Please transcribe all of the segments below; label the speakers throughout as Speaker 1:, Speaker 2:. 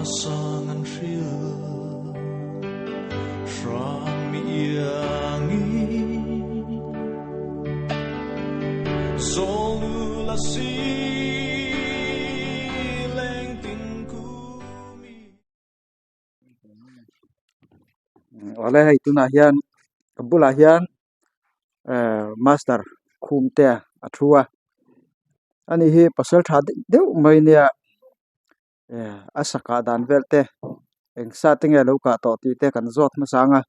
Speaker 1: sang an hril hrang mi iangin Zawlu la si lengtin kumi.
Speaker 2: Awle hei tunah hian ka bulah hian ehh master khum te a thu a ani hi pasal tha deuh deuh mai nia ehh a sa kah dan vel te eng sa te nge a lo kah tawh tih te kan zawt hmasa ang a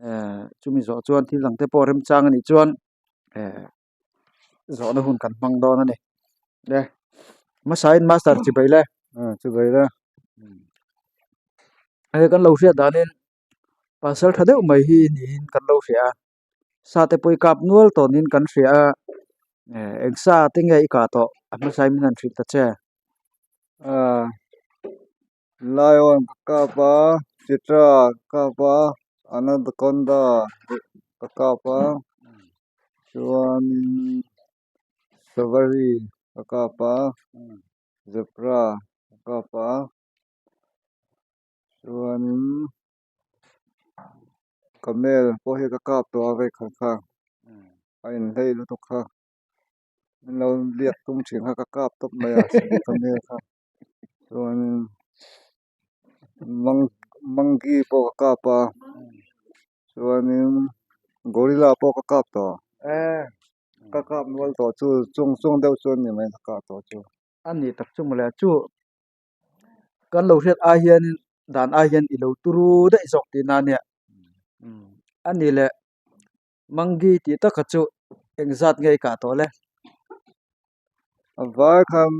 Speaker 2: ehh chumi zawh chuan thil dang te pawh remchang a nih chuan ehh zawhna hun kan hmang dawn a ni le hmasain master chibai le
Speaker 3: chibai le
Speaker 2: hei kan lo hriat danin pasal tha deuh mai hi niin kan lo hria a sa te pawh i kap nual tawh niin kan hria a eh eng sa te nge i kah tawh a hmasain min han hrilh ta che.
Speaker 3: Lion ka kap a chitra ka kap a anaconda ka kap a chuanin safari ka kap a zebra ka kap a chuanin camel pawh hi ka kap tawh a vawikhat kha a inhlei lutuk kha min lo liak tum thin kha ka kap tawp mai a camel kha chuanin monkey pawh ka kap a chuanin gorilla pawh ka kap tawh ka kap nual tawh chu chung chung deuh chu a ni mai ka kap tawh chu.
Speaker 2: A ni tak chu mawle chu kan lo hriat ai hianin dan ai hian i lo turu daih zawk tihna a nia a ni leh monkey tih taka chu engzat nge i kah tawh le.
Speaker 3: A vai khan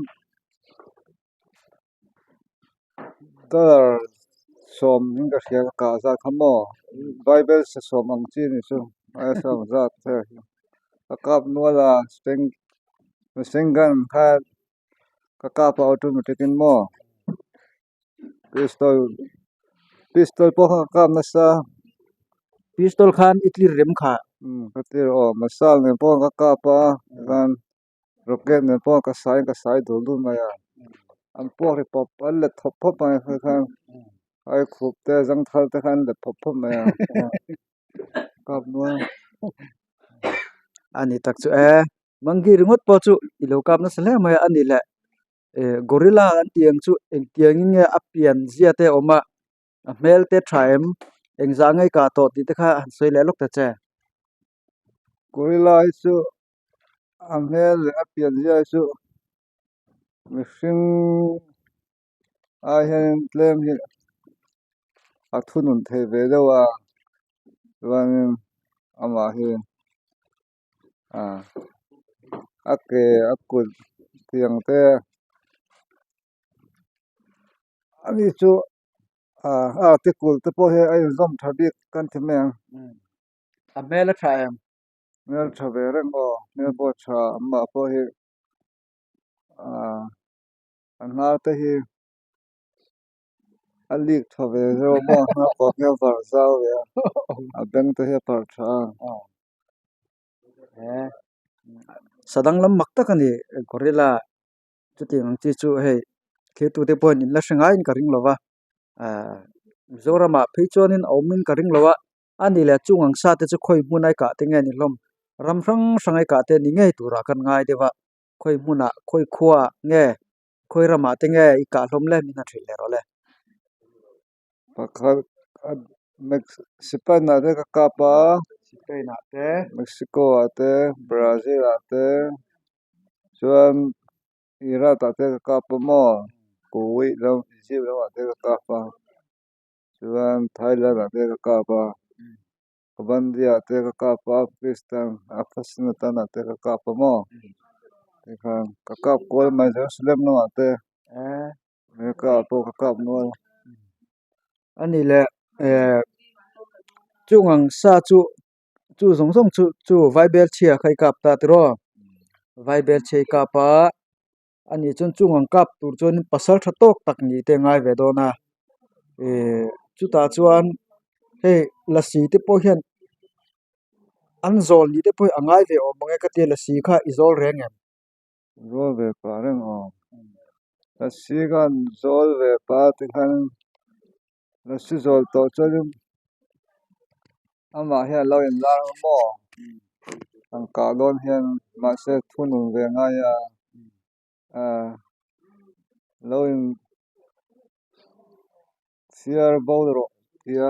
Speaker 3: dollar sawm in ka hria ka kah zat kha maw bible sa sawm ang chi a ni chu a sawm zat ka kap nual a machine gun kha ka kap a automatic in maw pistol pistol pawh kha ka kap nasa
Speaker 2: pistol khan i tlir rem kha
Speaker 3: umm ka tlir aw masala nen pawh ka kap a chuan rocket nen pawh ka sai ka sai dul dul mai a an puak ri pawp an let thawp thawp mai a khan ai khup te zangthal te khan an let thawp thawp mai a kap nual
Speaker 2: a ni tak chu e monkey ringawt pawh chu i lo kap nasa hle mai a ni le eh gorilla an tih ang chu engtiangin nge a pian zia te a awm a a hmel te tha em engzah nge i kah tawh tih te kha han sawi leh lawk ta che.
Speaker 3: Gorilla hi chu a hmel leh a pian zia hi chu mihring ai hianin tlem hi a thunun thei ve deuh a chuanin amah hi a ke a kut tiang te ani chu a tikul te pawh hi a inzawm tha bik kan ti mai ang.
Speaker 2: A hmel a tha em?
Speaker 3: Hmel tha ve reng aw hmel pawh a tha amah pawh hi a hnar te hi a lik tha ve deuh a maw a hnar pawh hi a var zau ve a a beng te hi a parh tha a.
Speaker 2: Sa danglam mak tak a ni gorilla chutiang ang chi chu hei thirtute pawhin in la hre ngaiin ka ring lo va ahh Mizoramah phei chuanin a awmin ka ring lo a. A ni leh chung ang sa te chu khawi hmun a i kah te nge ni hlawm ram hrang hrang a i kah te ni ngei turah khan ngai deuh a khawi hmunah khawi khuaah nge khawi ramah te nge i kah hlawm le min han hrilh leh rawh le.
Speaker 3: Pakhat Spain ah te ka kap a
Speaker 2: Spain ah te
Speaker 3: Mexico ah te Brazil ah te chuan Iraq ah te ka kap a maw Kuwait ram Egypt ramah te ka kap a. Chuan Thailand ah te ka kap a Cambodia ah te ka kap a Afghanistan Afghanistan ah te ka kap a maw tikhan ka kap kual mai Jerusalem lamah te America ah pawh ka kap nual
Speaker 2: a ni leh eh chung ang sa chu chu zawng zawng chu chu vaibelchhia kha i kap ta tiraw vaibelchhia i kap a. A nih chuan chung ang kap tur chuan pasal tha tawk tak ni te a ngai ve dawn a ihh chutah chuan hei lasi te pawh hian an zawl ni te pawh hi a ngai ve awm ang e ka tia lasi kha i zawl reng em?
Speaker 3: Zawl ve pah reng aw. Lasi khan zawl ve pa tikhan lasi zawl tawh chuanin amah hian a lo inlar ang maw an kah dawn hian mahse thunun ve ngai a ah lo in chhiar bo rawh tia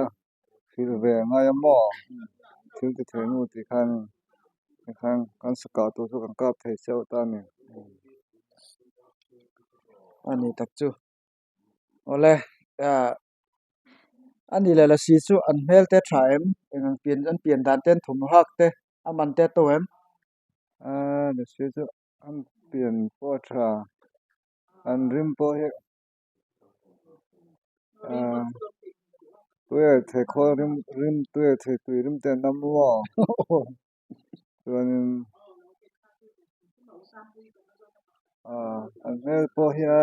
Speaker 3: hrilh ve ngai a maw thil ti thei nu tih khan tikhan kan sa kah tur chu kan kap thei chauh ta a ni.
Speaker 2: A ni tak chu awle ah a ni leh lasi chu an hmel te tha em eng ang pian an pian dan te an thawmhnaw hak te a man te a to em?
Speaker 3: Ah lasi chu an pian pawh a tha an rim pawh hi. Ah tui ah thei khawl rim rim tui ah thei tui rim te an awm maw chuanin ah an hmel pawh hi a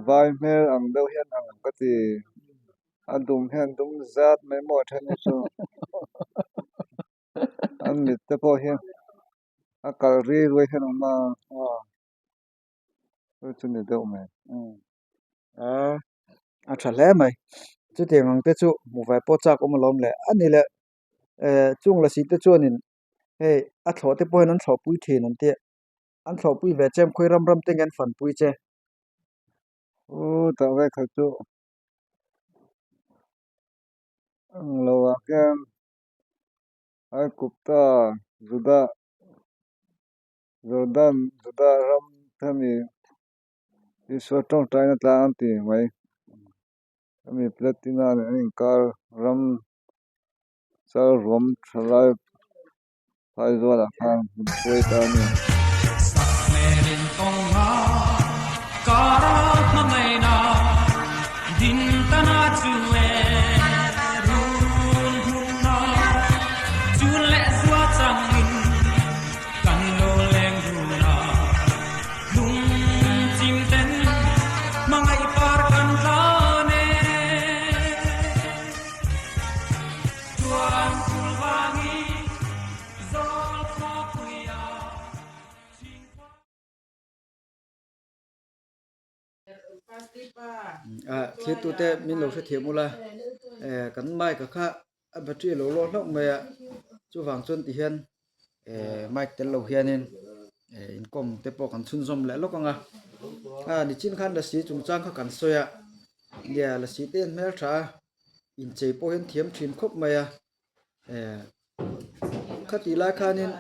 Speaker 3: vai hmel ang deuh hian ang ka ti a dum hian dum zat mai maw a then hi chu an mit te pawh hi a kalh ri ruai hian a awm a. Chu chu ni deuh mai.
Speaker 2: Umm a tha hle mai. Chutiang ang te chu hmuh ve pawh chak awm alawm le. A ni le eh chung lasi te chuanin hei a thlawh te pawh hian an thlawhpui thin an tia. An thlawhpui ve chem khawi ram ram te nge an fanpui che.
Speaker 3: U tah ve khat chu ang lo ah khian Aigupta Juda Jordan Juda ram hemi Isua tawngtaina tlang an ti mai. Hemi Palestina nen an inkar ram chal ruam tha lai phaizualah khan min hruai ta a ni.
Speaker 2: Ah thirtute min lo hrethiam ula eh kan mic a kha a battery a lo lawh hlauh mai a chuvang chuan ti hian eh mic tel lo hianin eh inkawm te pawh kan chhunzawm leh lawk ang a ah nichin khan lasi chungchang kha kan sawi a nia lasi te an hmeltha a inchei pawh hian thiam thin khawp mai a eh khatih lai khanin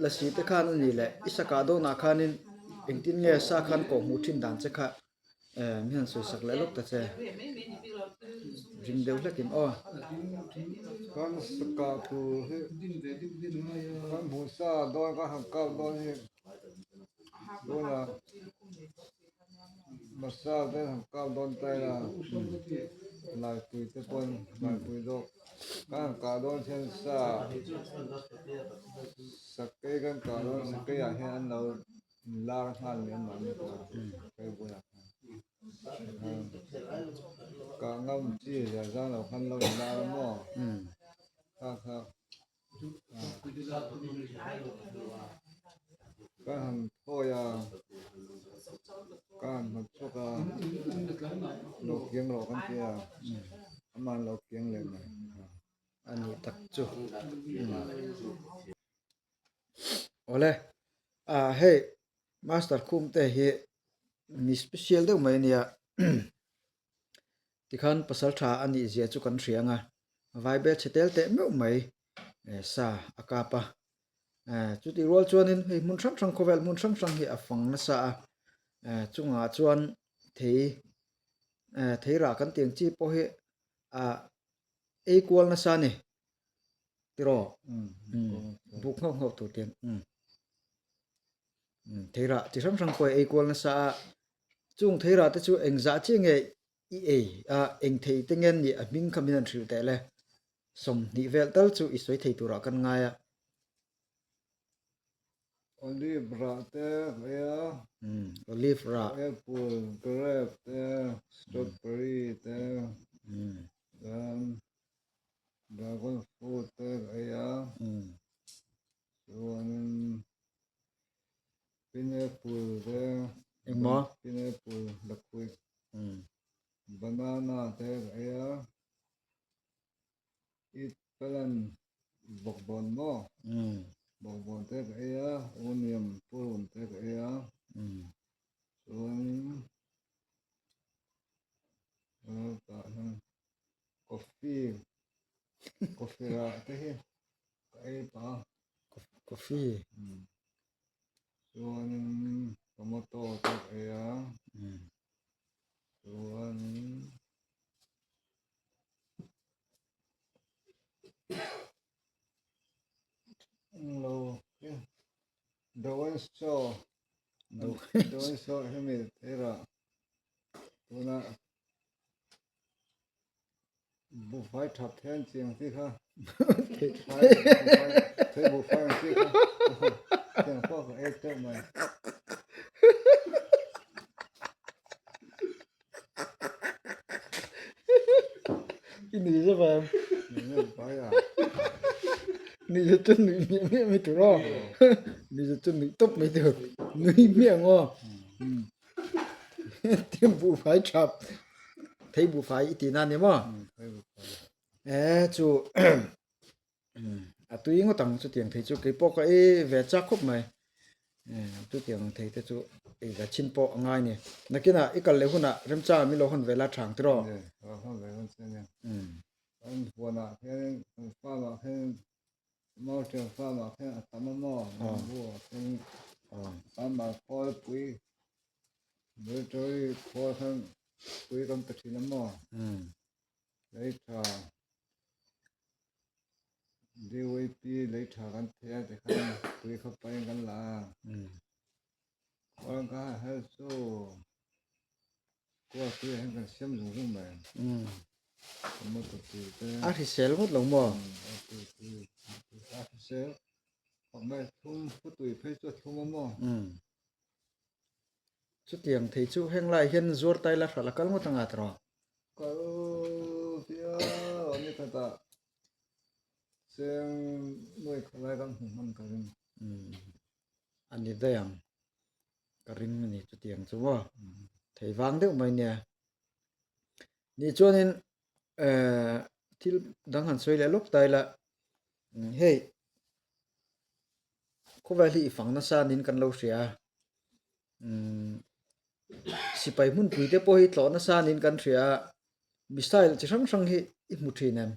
Speaker 2: lasi te khan a nih leh i sakah dawnah khanin engtin nge sa khan kawh hmuh thin dan che kha eh mi han sawi sak leh lawk ta che ring deuh hlekin aw.
Speaker 3: Kan sakah tur hi kan hmuh sa dawn kan han kap dawn hi tunah Masa te han kap dawn ta ila Laipui te pawn Laipui zawk kan han kah dawn hian sa sakei kan kah dawn sakei ah hian an lo inlar nghal leh mahni kha sakei bulah khan kah ngam chi zia zang lo khan lo inlar a maw kha kha. Ka han thawi a, ka han hnawt chhuak a, lo kiang rawh kan ti a, amah an lo kiang leh mai.
Speaker 2: A nih tak chu. Awle, ah hei Master Khumte hi mi special deuh mai a nia. Tikhan pasal tha a nih zia chu kan hria ang a, vaibel chhe tel teh meuh mai sa a kap a. Chutih rual chuanin hei hmun hrang hrang khawvel hmun hrang hrang hi a fang nasa a, chungah chuan thei thei rah kan tih ang chi pawh hi ah ei kual nasa a ni tiraw buk nghauh nghauh tur te hian thei rah chi hrang hrang pawh hi ei kual nasa a. Chung theirah te chu engzah chiah nge i ei a, eng thei te nge nih a hming kha min han hrilh teh le. 20 vel tal chu i sawi thei turah kan ngai a.
Speaker 3: Olive rah te ka ei a.
Speaker 2: Olive rah.
Speaker 3: Apple, grape te, strawberry te, chuan dragon fruit te ka ei a. Chuanin pineapple te.
Speaker 2: Engmaw?
Speaker 3: Pineapple lakhuih. Banana te ka ei a. Eat palan bawkbawn maw? Bawkbawn te ka ei a, onion purun te ka ei a. Chuanin tah hian coffee coffee rah te hi ka ei pah a.
Speaker 2: Coffee.
Speaker 3: Chuanin tomato te ka ei a. Chuanin englo Dawensaw Dawensaw hemi thirah tuna buhfai thap hian chiang chi kha thei buhfai ang chi kha tiang pawh ka ei teuh mai.
Speaker 2: I nui zeuh em? Nui zeuh chu nui miah miah mai tur aw nui zeuh chu nui tawp mai tur nui miah ang aw Tin buhfai thap thei buhfai i tihna a ni maw? E chu a tui ngawt ang chutiang thei chu keipawh ka ei ve chak khawp mai chutiang thei te chu ei ve chin pawh a ngai a ni. Nakinah i kal leh hunah remchang min lo hawn ve la thang tiraw?
Speaker 3: Kan huanah khianin kan farm ah khianin Mountain farm ah khian a tam a maw bamboo ah khian farmer khawl pui military khawl khan pui kan pe thin a maw lei tha D_Y_P lei tha kan thei a tikhan pui kha pain kan la a khawl ka hel chu Kua tui ah hian kan siam zung zung mai tomato tui te
Speaker 2: a hrisel ngawt lo maw
Speaker 3: a tui tui a hrisel khawp mai thlum pu tui phei chu a thlum a maw
Speaker 2: chutiang thei chu heng lai hian zuar tai la hralh a kal ngawt anga tawh
Speaker 3: kal viau a ni khatah cheng nuai khat lai kan hmu hman ka ring
Speaker 2: a ni daih ang. ka ring a ni chutiang chu maw thei vang deuh mai nia ni chuanin ehh thil dang han sawi leh lawk ta ila hei khawvel hi i fang nasa niin kan lo hria a umm sipai hmunpui te pawh hi tlawh nasa niin kan hria a missile chi hrang hrang hi i hmu thin em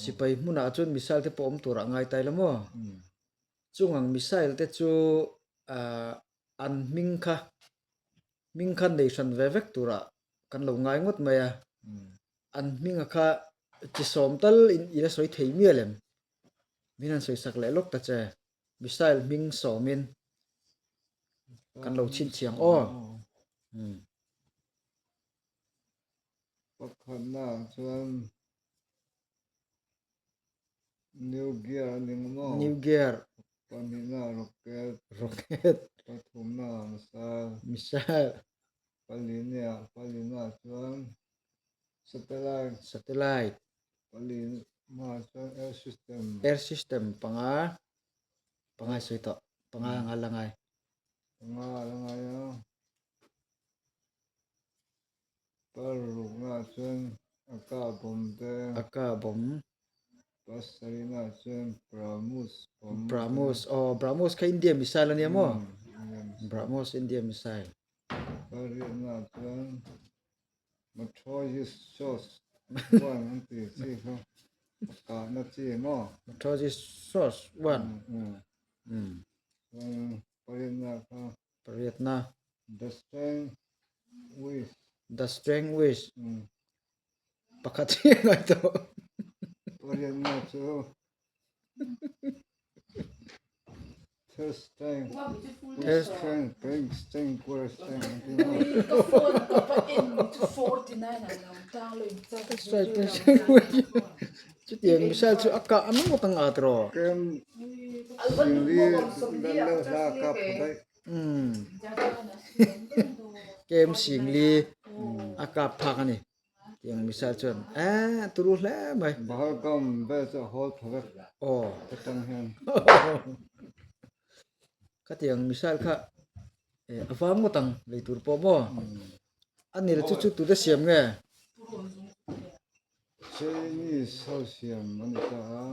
Speaker 2: sipai hmunah chuan missile te pawh awm turah a ngai ta ila maw. Chung ang missile te chu ahh an hming kha hming kha nei hran ve vek turah kan lo ngai ngawt mai a an hminga kha chi sawm tal in ila sawi thei mial em min han sawi sak leh lawk ta che missile hming sawmin kan lo chhinchhiang aw umm.
Speaker 3: Pakhatna chuan. New gear a ni maw?
Speaker 2: New gear.
Speaker 3: Pahnihna rocket.
Speaker 2: Rocket.
Speaker 3: Pathumna missile.
Speaker 2: Missile.
Speaker 3: Palina palina chuan satellite.
Speaker 2: Satellite.
Speaker 3: Palina chuan air system.
Speaker 2: Air system panga panga sawi tawh panga anga la ngai.
Speaker 3: Panga la ngai a. Parukna chuan a kah bawm te.
Speaker 2: A kah bawm.
Speaker 3: Pasarihna chuan BrahMos bawm
Speaker 2: te. BrahMos aw BrahMos kha India missile a nia maw? BrahMos India missile.
Speaker 3: Pariatna chuan Matrosis Shots one an tih chi kha a kahna chi maw?
Speaker 2: Matrosis Shots one.
Speaker 3: Chuan pariatna kha.
Speaker 2: Pariatna.
Speaker 3: The strength wish.
Speaker 2: The strength wish. Pakhat hi a ngai tawh.
Speaker 3: Pariatna chu The strength. The strength, strength, strength, strength.
Speaker 2: Chutiang missile chu a kah an ngawt ang a tiraw?
Speaker 3: Kem singli dan leuh hla kap pha daih.
Speaker 2: Umm kem singli a kap phak a ni. Tiang missile chuan eh turu hle mai.
Speaker 3: Bahargam vel chu a hawl pha vek.
Speaker 2: Aw.
Speaker 3: Atang hian.
Speaker 2: Khatiang missile kha. Eh a vang ngawt ang lei tur pawh maw a nil chu chu tute siam nge
Speaker 3: Chinese ho siam a ni ta a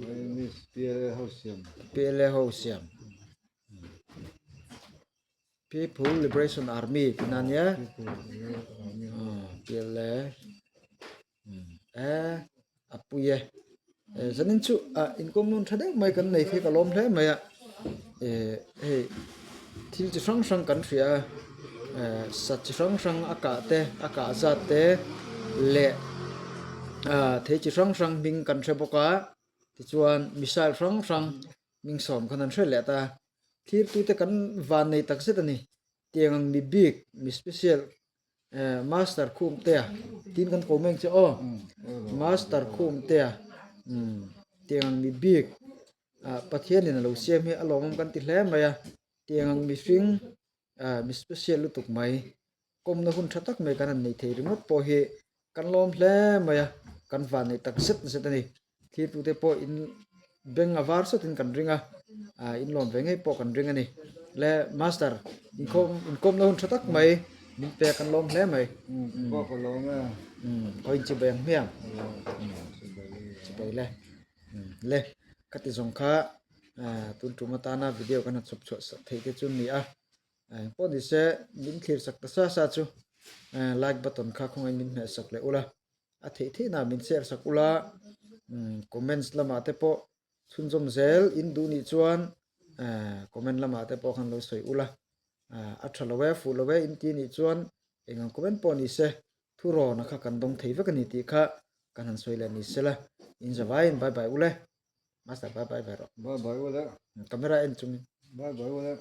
Speaker 3: Chinese PLA ho siam
Speaker 2: PLA ho siam People Liberation Army tihna a nia PLA eh a pui e eh zanin chu ah inkawm nun tha deuh mai kan nei khi ka lawm hle mai a eh hei thil chi hrang hrang kan hria a eh sa chi hrang hrang a kah te a kah zat te leh ah thei chi hrang hrang hming kan hre bawk a tichuan missile hrang hrang hming sawm khan an hre leh ta thlir tute kan van nei tak zet a ni tiang ang mi bik mi special Eh master khum te a tin kan ko meng che aw master khum te a umm tiang ang mi bik ah pathian in alo siam hi a lawmawm kan ti hle mai a tiang ang mihring ah mi special lutuk mai kawmna hun tha tak mai kan han nei thei ringawt pawh hi kan lawm hle mai a kan van neih tak zet zet a ni thlir tute pawh in beng a var sawtin kan ring a ah in lawm ve ngei pawh kan ring a ni le master inkhawm inkawmna hun tha tak mai min pek kan lawm hle mai
Speaker 3: pawh ka lawm e
Speaker 2: aw in chibai ang hmiang chibai le le ka ti zawng kha ah tun tum atana video kan han chhawp chhuah sak theih te chu ni a engpawh ni se min thlir sak ta sa sa chu like button kha khawngaih min hmeh sak leh ula. a theih theih na min share sak ula umm comments lamah te pawh chhunzawm zel in duh nih chuan eh comment lamah te pawh khan lo sawi ula ah a tha lo e fuh lo e in ti nih chuan eng ang comment pawh ni se thu rawn a kha kan dawng thei vek a ni tih kha kan han sawi leh ni sela in zavaiin bye bye ule master bye bye ve rawh
Speaker 3: bye bye ule
Speaker 2: camera en chungin
Speaker 3: bye bye ule.